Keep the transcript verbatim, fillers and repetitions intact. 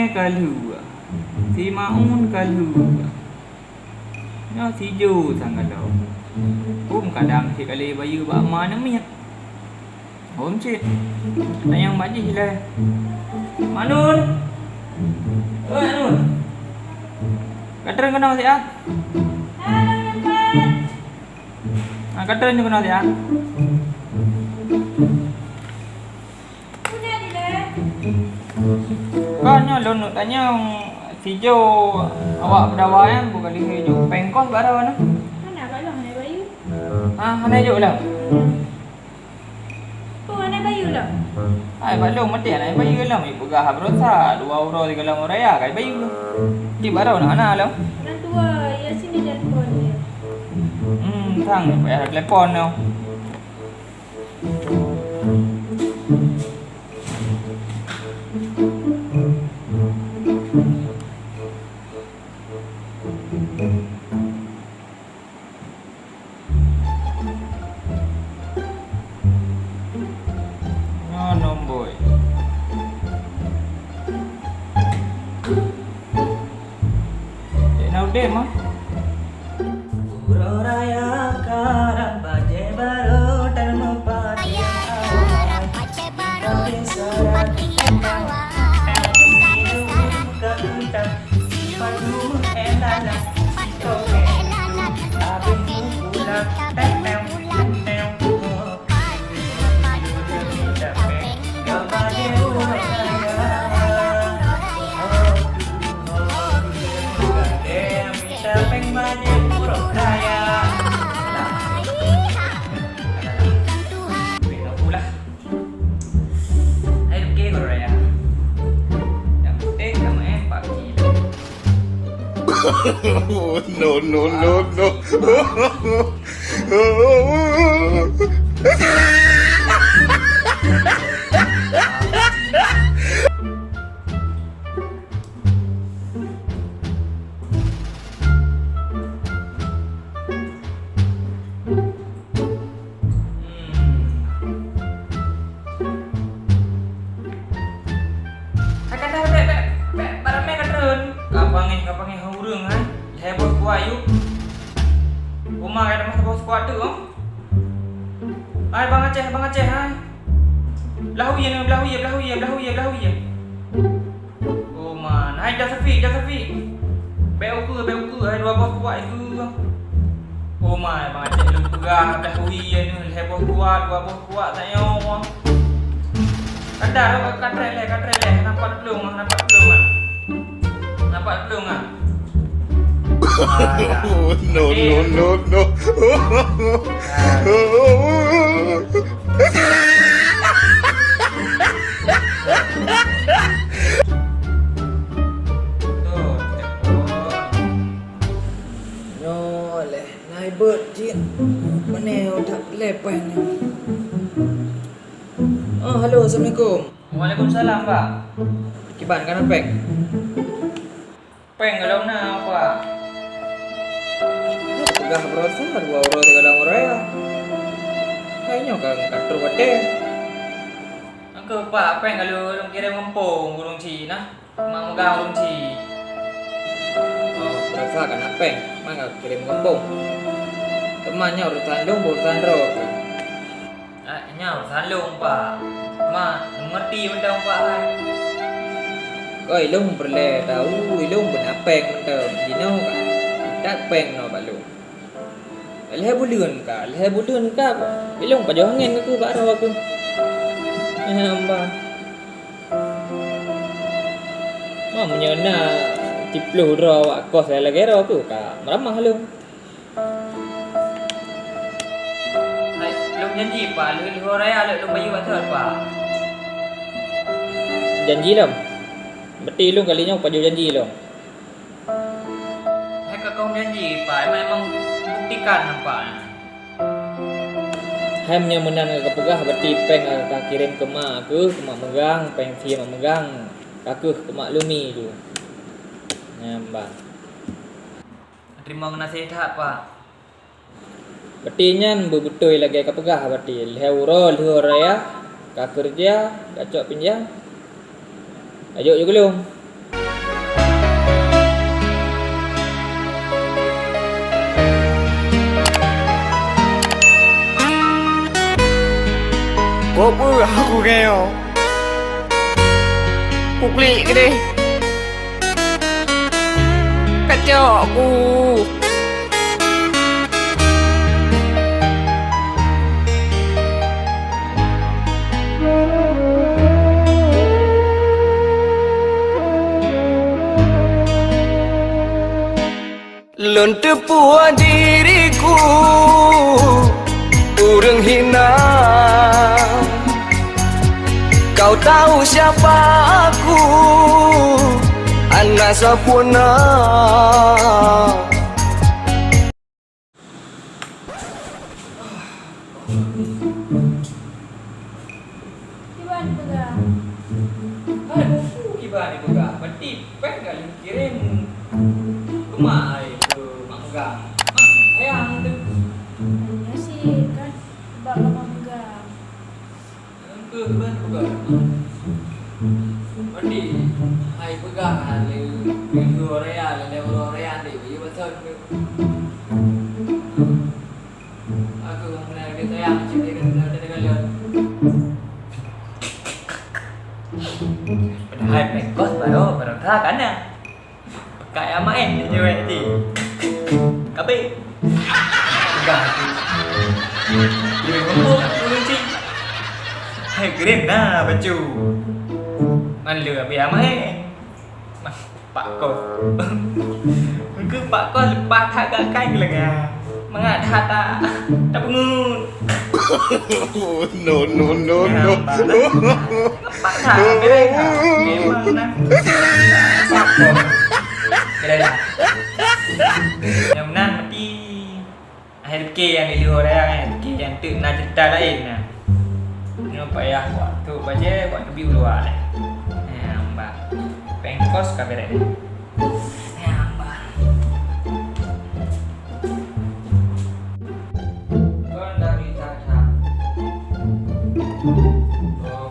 Ka lheueh, si Maun ka lheueh. Nyoe si Jo sang ka lheueh. Hom kadang si kali bayeue bak ma nyan miet. Hom cit. Tanyong bak jih ilèe. Mak Nun. Oi, Mak Nun. Ka treun keunoe siat? Ah, ka treun keunoe siat? Kon nyoe lôn neuk tanyong, si Jo awak peudawa nyan bukon lheueh jok péng kos bak droeneuh. Hana, bak lôn hana bayeue. Ah, hana jok lom? Oh, hana bayeue lom? Hai, bak lôn maté hana bayeue lom, ipeugah baroesa dua uroe sigohlom raya ka ibayeue. Di bak droeneuh hana lom? Ureueng tuha, Yasin di telepon dia. Hmm, sang payah telepon nyoe. Nyoe nomboi. Cek na udeb mah. Uroe raya karab bajèe barô dan meupatéh awak. Sipatu meu'en lalang, sitoke abéh meupulang, teng, teng, teng, teng. No, no, no, no. Hmm. Hai, ka deuh, bèk, bèk, bèk, bak ramè ka treun. Ka pangéh, ka pangéh ureueng, hai. Lhèe boh sikuat, yuk. Uma ka tamah saboh sikuat teuk, oh. Hai, Bang Aceh, Bang Aceh, hai. Blah wie nyoe, blah wie, blah wie, blah wie, blah wie. Oh man, hai Dah Syafiq, Dah Syafiq. Bèk ukeue, bèk ukeue, hai dua boh sikuat ukeue. Oh man, Bang Aceh lôn peugah blah wie nyoe, lhèe boh sikuat, dua boh sikuat tanyoe. Ka deuh, ka trép lé, ka trép lé, hana pat plueng, hana pat plueng, hana pat plueng. No, no, no, no. Nyoe lé, nai beuet jih. Pane utak lé péng nyoe. Oh, halo, assalamualaikum. Waalaikumsalam, Pak. Kiban, ka na péng? Péng golom na, Pak. Peugah baroesa dua uroe sigohlom raya. Hai nyoe ka, ka trok watèe. Engkeu, Pak, péng ka lôn kirém gampông ureueng chik na. Mak meugah ureueng chik. Oh, baroesa ka na péng, man ka kirém gampông. Teuma nyoe urusan lôn, urusan droe. Ah, nyan urusan lôn, Pak. Ma, mengerti mantong, Pak, kan? Oi, lôn peureulèe tau, lôn beuna péng mantong. Jinoe ka that péng noe bak lôn. Lhèe buleuen ka, lhèe buleuen ka. Lôn pajoh angén keu bak droe keuh. Eh, hamba. Ma, meunyoe na siplôh droe awak kos lagèe droe keuh ka meuramah lôn. Hai, lôn janji, Pak, lheuh, lheuh raya lôn, lôn bayeue bak thon, Pak. Janji lom. Berarti lôn kali nyoe pajoh janji lom. Hai ka kong janji, Pak, emang, emang buktikan nampak. Hai meunyoe meunan ka peugah, berarti péng ka kirém keu mak keuh, keu mak meugang, péng sie mak meugang, ka keuh keu mak Lumi tu. Nyan, Bang. Teurimong geunaséh that, Pak. Berarti nyan beubeutôi lagèe ka peugah, berarti lhèe uroe lheuh raya ka keureuja, ka cok pinjam. Ka jok ju keu lôn. Aku kayo. Kuklik keudeh. Kacok ku. Lôn teupeue diriku ureuëng hina. Kau tahu siapa aku, hana sapeue na. Kiban peugah. Aduh, kiban peugah. Berarti péng ka lheueh kirém. Keumae hai keu mak meugah. Mak, ayah tu. Nyoe sih kan bak mak meugah. Keu kiban peugah. Berarti hai peugah lé, lé Korea, lé Korea deh, bagi beutôi tu. Aku hana lagèe sayang cit lé keu teuka-teuka lôn. Padahai péng kos baroe, baroe that ka na. Peukat ya maén nyoe ti. Kabeh. Peugah tu. Lé mumpung ureueng cit. Hai kirém na bacut. Man lé abéh ya maén. Pak kos. Engkeu pak kos leupah that gak kai keu leunga. Mangat that ta-, tapeungeut. No, no, no, no. Pak that, beuréh that. Memang nah. Kira dah. Nyang meunan meuti. Akhé pike nyang di luwa dayah, akhé pike nyang teuk na ceurita laén na. Nyoe payah kuat trok bajèe, kuat teubiet u luwa lé. Nyang ba. Péng kos ka bèrèh. Nyang ba. Kon dari that-that. Oh.